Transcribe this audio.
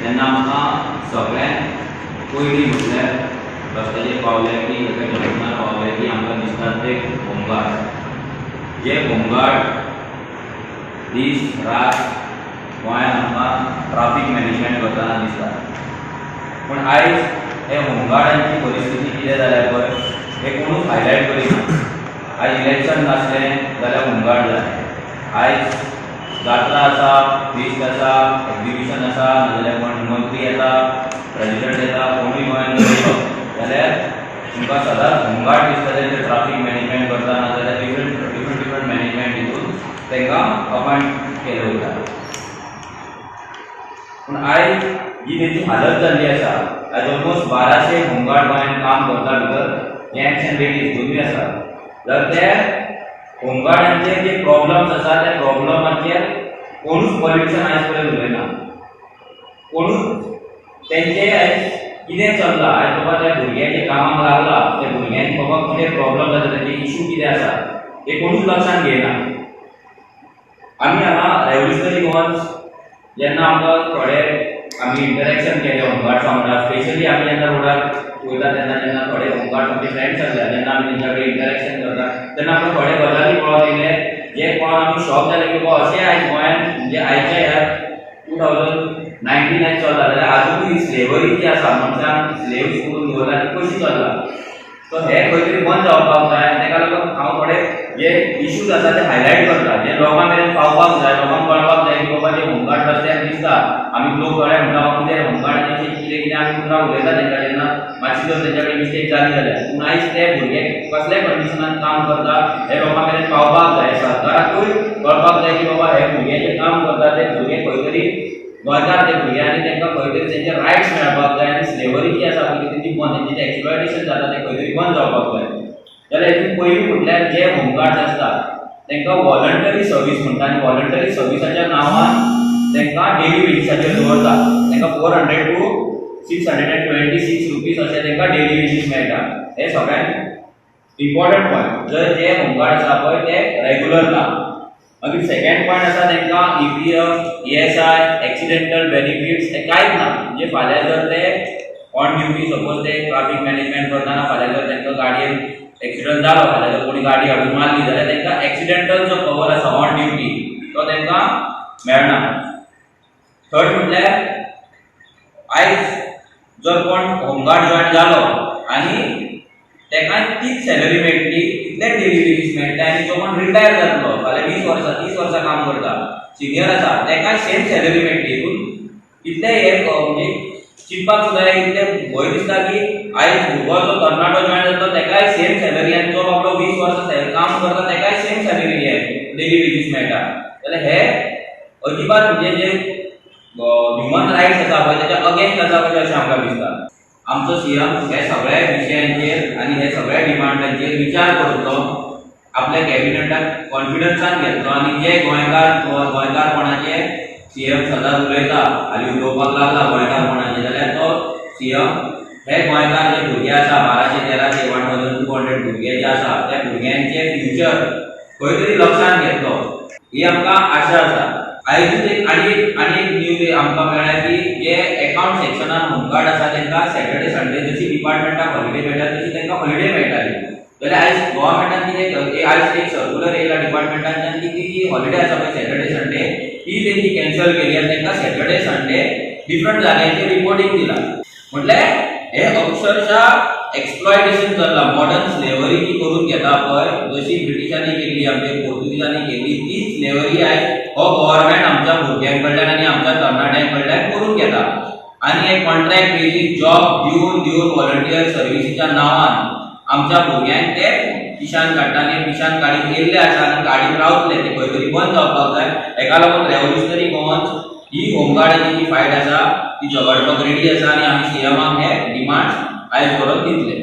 तेन्ना आमकां सगळ्यांत पयलीं म्हटल्यार रस्त्याचेर पावले की एका जंक्शनार पावले की आमकां दिसतात ते होमगार्ड, जे होमगार्ड दीस रात गोंयांत आमकां ट्राफीक मॅनेजमेंट करतना दिसतात. पूण आयज हे होमगार्डांची परिस्थिती कितें जाल्या पळय, हे कोणूच हायलायट करिना. आयज इलेक्शन नासलें जाल्यार होमगार्ड जाय. आयज जात्रा आसा, फेस्त आसा, एक्जिबिशन आसा, नाजाल्यार कोण मंत्री येता, प्रेजिडंट येता, कोणूय गोंयांत येयलो जाल्यार तुमकां सदांच होमगार्ड दिसतले, जे ट्राफीक मॅनेजमेंट करता, नाजाल्यार डिफरंट डिफरंट डिफरंट मॅनेजमेंट हितून तांकां अपॉयंट केले वयता. पूण आयज जी तेंची हालत जाल्ली आसा, आयज ऑलमोस्ट 1200 होमगार्ड गोंयांत काम करता, भितर जेंट्स एंड लेडीज दोनूय आसा. जाल्यार ते होमगार्डांचे जे प्रॉब्लम्स आसा, त्या प्रॉब्लमाचेर कोणूच पॉलिटिशन आयज पर्यंत उलयना. कोणूच तेंचे आयज कितें चल्लां, आयज बाबा त्या भुरग्यांचे कामाक लागला, त्या भुरग्यांक बाबा कितें प्रॉब्लम जाता, तेंचे इशू कितें आसा, हे कोणूच लक्षांत घेयना. आमी हांगा रेवल्युशनरी गोवन्स जेन्ना आमकां थोडे आमी इंटरेक्शन केलें होमगार्ड्स वांगडा, स्पेशली आमी जेन्ना रोडार वयता तेन्ना, जेन्ना थोडे होमगार्ड्स आमचे फ्रेंड्स आसले, जेन्ना आमी तेंच्या कडेन इंटरेक्शन करता तेन्ना आमकां थोडे गजाली कळोन येयले, जे पळोवन आमी शॉक जाले की बाबा अशें आयज गोंयांत, म्हणजे आयच्या ह्या 2019 चल्ला जाल्यार आजुनूय स्लेवरी जी आसा, मनशांक स्लेव्स करून दवरला, ती कशी चल्ला. सो हे खंय तरी बंद जावपाक जाय आनी ताका लागून हांव थोडे जे इश्यूज आसा ते हायलायट करता, जे लोकां मेरेन पावपाक जाय, लोकांक कळपाक जाय की बाबा जे होमगार्ड रस्त्यार दिसता, आमी लोक थोडे म्हणटा, बाबा कितें होमगार्डाचें कितें कितें आमी उतरां उलयता तेंच्या तेन्ना, मातशी जर तेंच्या कडेन मिस्टेक जाली जाल्यार. पूण आयज ते भुरगे कसल्या कंडिशनान काम करता हे लोकां मेरेन पावपाक जाय. सरकाराकूय कळपाक जाय की बाबा हे भुरगे जे काम करता ते भुरगे खंय तरी गोंयकार ते भुरगे आनी तांकां खंय तरी तेंचे रायट्स मेळपाक जाय आनी स्लेवरी जी आसा पळय तेंची बंद, तेंचें जें एक्सप्लॉयटेशन जाता तें खंय तरी बंद जावपाक जाय. जाल्यार हितून पयलीं म्हटल्यार जे होमगार्ड्स आसता तांकां वॉलंटरी सर्वीस म्हणटा आनी वॉलंटरी सर्विसाच्या नांवान तांकां डेली वेजीसाचेर दवरता. तांकां 400 to ₹626 अशें तांकां डेली वेजीस मेळटा. हे सगळ्यांत इम्पॉर्टंट पॉयंट, जर जे होमगार्ड आसा पळय ते रेगुलर ना. मागीर सेकंड पॉयंट आसा, तांकां EPF, ESI, accidental benefits हे कांयच ना. म्हणजे फाल्यां जर ते ऑन ड्युटी, सपोज ते ट्राफीक मॅनेजमेंट करतना फाल्यां जर तांकां गाडयेन एक्सिडंट जालो, फाल्यां जर कोणी गाडी हाडून मारली जाल्यार तांकां एक्सिडेंटल जो कवर आसा ऑन ड्युटी तो तांकां मेळना. थर्ड म्हटल्यार आयज जर कोण होमगार्ड जॉयन जालो आनी ताका तीच सॅलरी मेळटली, तितलेच डेली वेजीस मेळटले आनी जो कोण रिटायर जातलो, फाल्यां 20 वर्सां, 30 वर्सां काम करता, सिनियर आसा, ताकाय सेम सॅलरी मेळटली. हितून इतलें हे म्हणजे चिंतपाक सुद्दां इतलें भंय दिसता की आयज भुरगो जो तरणाटो जॉयन जातलो ताकाय सेम सॅलरी आनी जो बाबडो 20 वर्सां काम करता ताकाय सेम सॅलरी हे डेली वेजीस मेळटा जाल्यार हे अजिबात म्हणजे जे ह्युमन रायट्स आसा पळय तेच्या अगेन्स्ट आसा कशें अशें आमकां दिसता. आमचो सीएम हे सगळ्या विशयांचेर आनी हे सगळ्या डिमांडांचेर विचार करतलो, आपल्या कॅबिनेटाक कॉन्फिडन्सान घेतलो आनी जे गोंयकार गोंयकारपणाचे सीएम सदांच उलयता, हालीं उलोवपाक लागला गोंयकारपणाचे, जाल्यार तो सीएम हे गोंयकार जे भुरगे आसा, 1200, 1300, 1200 भुरगे जे आसा, त्या भुरग्यांचे फ्युचर खंय तरी लक्षांत घेतलो ही आमकां आशा आसा. आयजूच एक आनी एक न्यूज आमकां मेळ्ळ्या की जे एकावंट सेक्शनान होमगार्ड आसा तांकां सॅटर्डे संडे जशी डिपार्टमेंटाक हॉलिडे मेळटा तशी तांकां हॉलिडे मेळटाली. जाल्यार आयज गव्हर्मेंटान कितें, आयज एक सर्कुलर येयला डिपार्टमेंटान की ती जी हॉलिडे आसा पळय सॅटर्डे संडे, ती तेंची कॅन्सल केली आनी तांकां सॅटर्डे संडे डिफरंट जाग्यांचेर रिपोर्टींग दिलां. म्हटल्यार हे अक्षरशः एक्सप्लॉयटेशन चल्लां. मॉडर्न स्लेवरी जी करून घेता पळय, जशी ब्रिटिशांनी केल्ली, आमचे पोर्तुगीजांनी केल्ली, तीच स्लेवरी आयज हो गव्हर्मेंट आमच्या भुरग्यां कडल्यान आनी आमच्या तरणाट्यां कडल्यान करून घेता. आनी हे कॉन्ट्रॅक्ट बेजीस जॉब दिवन दिवन, व्हॉलंटियर सर्विसीच्या नांवान आमच्या भुरग्यांक ते पिशान काडटा आनी पिशान काडीत येयल्ले आसा आनी काडीत रावतले. ते खंय तरी बंद जावपाक जाय. हेका लागून रेवोल्युशनरी गोवन्स ही होमगार्डाची जी फायट आसा ती झगडपाक रेडी आसा आनी आमी सीएमाक हे डिमांड्स आयज बरोवन दितले.